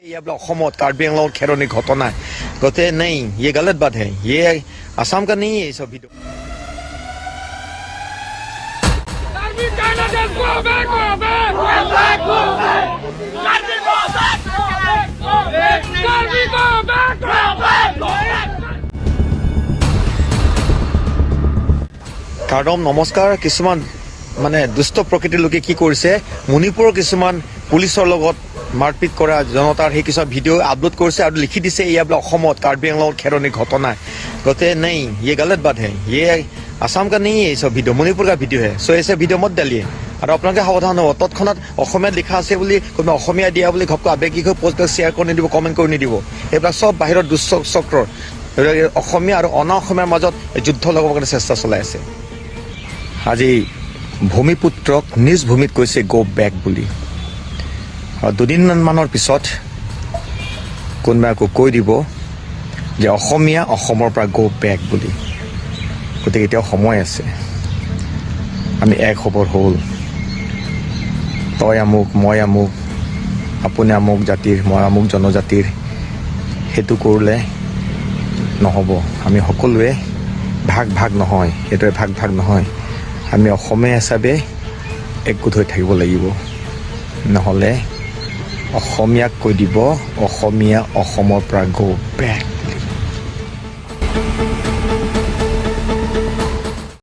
ये अब অসমত কাৰ্বি আংলঙত খেৰণিৰ ঘটনা। गते नहीं, ये गलत बात है। ये असम का नहीं है ये सब video. Karbi Canada, go back, go back! Go back, go back! Karbi, go back! Go back, go back! Karbi, go back! Go back, go back! Kardam নমস্কাৰ। কিছুমান মানে দুষ্ট প্ৰকৃতিৰ লোকে কি কৰিছে, মণিপুৰৰ কিছুমান পুলিচৰ লগত মাৰপিট কৰা জনতাৰ সেই কিছুমান ভিডিঅ' আপলোড কৰিছে আৰু লিখি দিছে, এয়া বোলে অসমত কাৰ্বি আংলঙত খেৰণিৰ ঘটনা। गते नहीं, ये गलत बात है। ये असम का नहीं है। ये सब ভিডিঅ' मणिपुर का ভিডিঅ' है। চ' ऐसे ভিডিঅ' मत डालिए। আৰু আপোনালোকে সাৱধান হ'ব। তৎক্ষণাত অসমীয়াত লিখা আছে বুলি, কোনোবা অসমীয়া দিয়া বুলি ঘপকৈ আৱেগিক হৈ পষ্টবিলাক শ্বেয়াৰ কৰি নিদিব, কমেণ্ট কৰি নিদিব। এইবিলাক চব বাহিৰৰ দুষ্ট চক্ৰৰ, এইবিলাক অসমীয়া আৰু অনা অসমীয়াৰ মাজত যুদ্ধ লগাবৰ কাৰণে চেষ্টা চলাই আছে। আজি ভূমিপুত্ৰক নিজ ভূমিত কৈছে গ' বেক বুলি আৰু দুদিনমানৰ পিছত কোনোবাই আকৌ কৈ দিব যে অসমীয়া অসমৰ পৰা গ' বেক বুলি। গতিকে এতিয়াও সময় আছে, আমি এক হ'বৰ হ'ল। তই আমুক, মই আমুক, আপুনি আমুক জাতিৰ, মই আমুক জনজাতিৰ, সেইটো কৰিলে নহ'ব। আমি সকলোৱে ভাগ ভাগ নহয়, সেইটোৱে ভাগ ভাগ নহয়। আমি অসমীয়া হিচাপে একগোট হৈ থাকিব লাগিব। নহ'লে অসমীয়াক কৈ দিব অসমীয়া অসমৰ পৰা গ' বেক।